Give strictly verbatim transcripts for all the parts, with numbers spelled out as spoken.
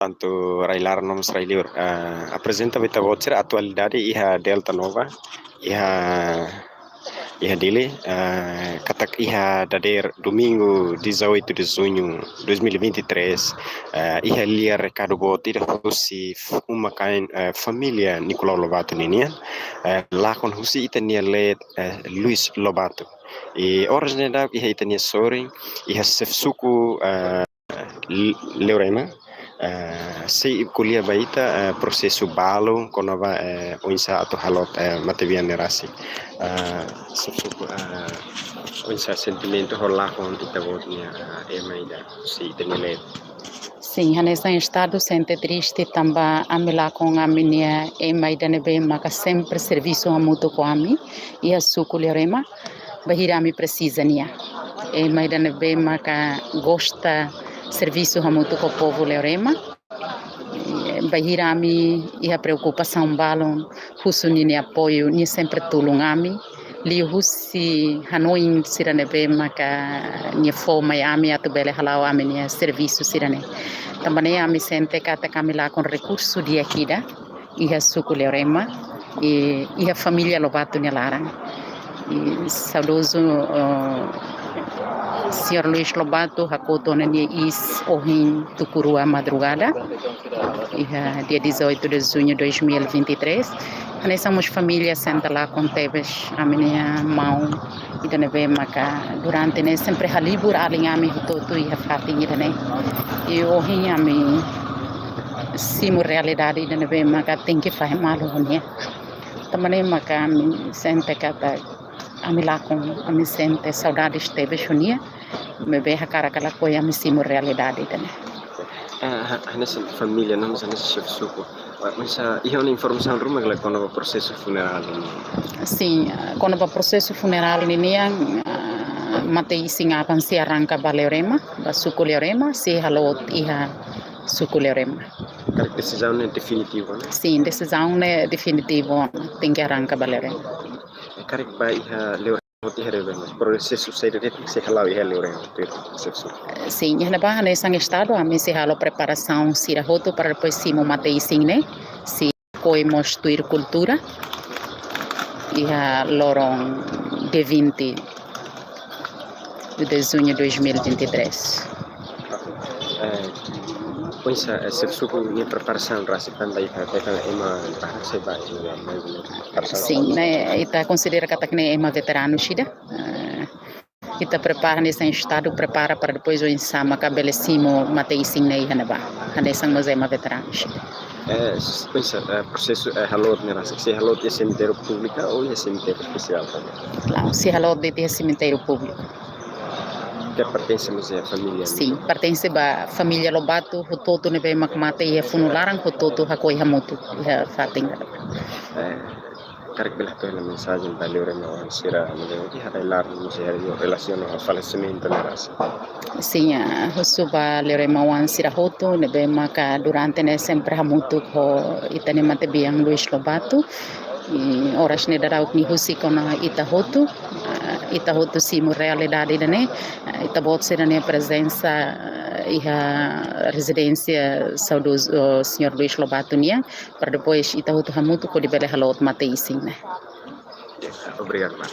Tantu rai-laran no mós rai-liur. Ah, aprezenta ba ita-boot sira atualidade iha Delta Nova, iha, iha Dili, ah, katak iha dadeer domingu dezoito de junho dois mil e vinte e três, ah, iha lia rekadu boot ida husi f-, uma-kain, ah, família Nicolau Lobato ninian, ah, lakon husi ita-nia leet, ah, Luis Lobato. I oras ne'e daudaun iha ita-nia sorin, iha xefe suku, ah, L-, Leorema, ah, sei ko'alia ba ita, ah, prosesu balu kona-ba, eh, oinsá atu halo, eh, matebian ne'e rasik. Ah, xefe suku, ah, oinsá sentimentu ho lakon ita-boot nia, ah, ema ida husi ita-nia leet? Sin, hanesan estadu sente triste tanba ami lakon ami-nia ema ida ne'ebé maka sempre servisu hamutuk ho ami iha suku Leorema, bainhira ami presiza nia. Ema ida ne'ebé maka gosta servisu hamutuk ho povu Leorema. Eh, bainhira ami iha preokupasaun balun, husu nia apoiu, nia sempre tulun ami. Liuhusi hanoin sira ne'ebé maka nia fó mai ami atu bele hala'o ami-nia servisu sira-ne'e. Tanba ne'e ami sente katak ami lakon rekursu di'ak ida iha suku Leorema, i iha família Lobato nia laran. I saudozu, eh, señór Luis Lobato hakotu ona nia iis ohin tuku rua madrugada, iha dia dezoito de junho dois mil e vinte e três. Hanesan mós família sente lakon tebes ami-nia maun ida ne'ebé maka durante ne'e sempre halibur alin ami hotu-hotu iha fatin ida-ne'e. I ohin ami simu realidade ida ne'ebé maka tenke fahe malu ho nia. Tanba ne'e maka ami sente katak ami lakon, ami sente saudades tebes ho nia. Maibé hakarak ka lakohi ami simu realidade ida-ne'e. Ah, ha-, hanesan família, no mós hanesan xefe suku. Ah, mas, ah, iha ona informasaun ruma ka lae kona-ba prosesu funerál ne'e? Sin, ah, kona-ba prosesu funerál ninian, ah, mate-isin aban sei arranka ba Leorema, ba suku Leorema, sei halo iha suku Leorema. Karik desizaun ne'e definitivu, ne'e? Sin, desizaun ne'e definitivu, tenke arranka ba Leorema. Karik ba iha Leorema, iha Leorema, prosesu saida de'it sei hala'o iha Leorema, tuir xefe suku? Sin, iha ne'ebá hanesan estadu, ami sei halo preparasaun sira hotu para depois simu mate-isin ne'e, sei lakohi mós tuir kultura, iha loron dia vinte de junho dois mil e vinte e três. Eh, oinsá, eh, xefe suku nia preparasaun rasik tanba iha, iha ema barak sei ba, ema mai preparasaun. Sin, ne'e, ita konsidera katak ne'e ema veteranus ida. Eh, ita prepara hanesan estadu prepara para depois oinsá maka bele simu mate-isin ne'e iha ne'ebá. Hanesan mós ema veteranus ida. Eh, s-, oinsá, eh, prosesu, eh, halo ne'e rasik, sei halo iha semitériu públiku ou iha semitériu espesiál também? Lae, sei halo de'it iha semitériu públiku. Ke pertense mós iha família? Sin, pertense ba família Lobato, hotu-hotu ne'ebé mak mate iha funu laran, hotu-hotu hakohi hamutuk iha fatin. Eh, karik bele hato'o hela mensajen ba Leorema oan sira, ne'ebé iha rai-laran, no mós iha relasiona ho falesimentu ne'e rasik? Sin, ah, husu ba Leorema oan sira hotu, ne'ebé maka durante ne'e sempre hamutuk ho ita-nia matebian Luis Lobato. I oras ne'e daudaun nia husik ona ita hotu, ah, ita hotu simu realidade ida-ne'e, ah, ita-boot sira-nia prezensa, ah, iha rezidénsia saudozu, oh, señór Luis Lobato nian, para depois ita hotu hamutuk hodi bele halo mate-isin ne'e. Obrigadu, Mar.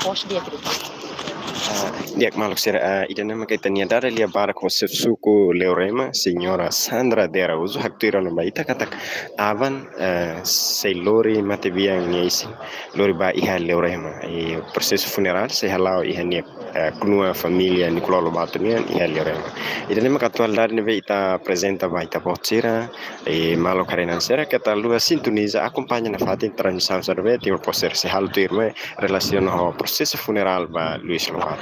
Pos dia, querido. Ah, di'ak maluk sira, ah, ida-ne'e maka ita-nia dada lia barak ho xefe suku Leorema, señora Sandra de Araújo, haktuir ona ba ita katak aban, eh, sei lori matebian nia isin, lori ba iha Leorema. I prosesu funerál sei hala'o iha nia, eh, knua família Nicolau Lobato nian iha Leorema. Ida-ne'e maka atualidade ne'ebé ita aprezenta ba ita-boot sira, i maluk haree-na'in sira, keta haluha sintoniza, akompaña nafatin transmisaun sira ne'ebé Timor Post sei halo tuirmai relasiona ho prosesu funerál ba Luis Lobato.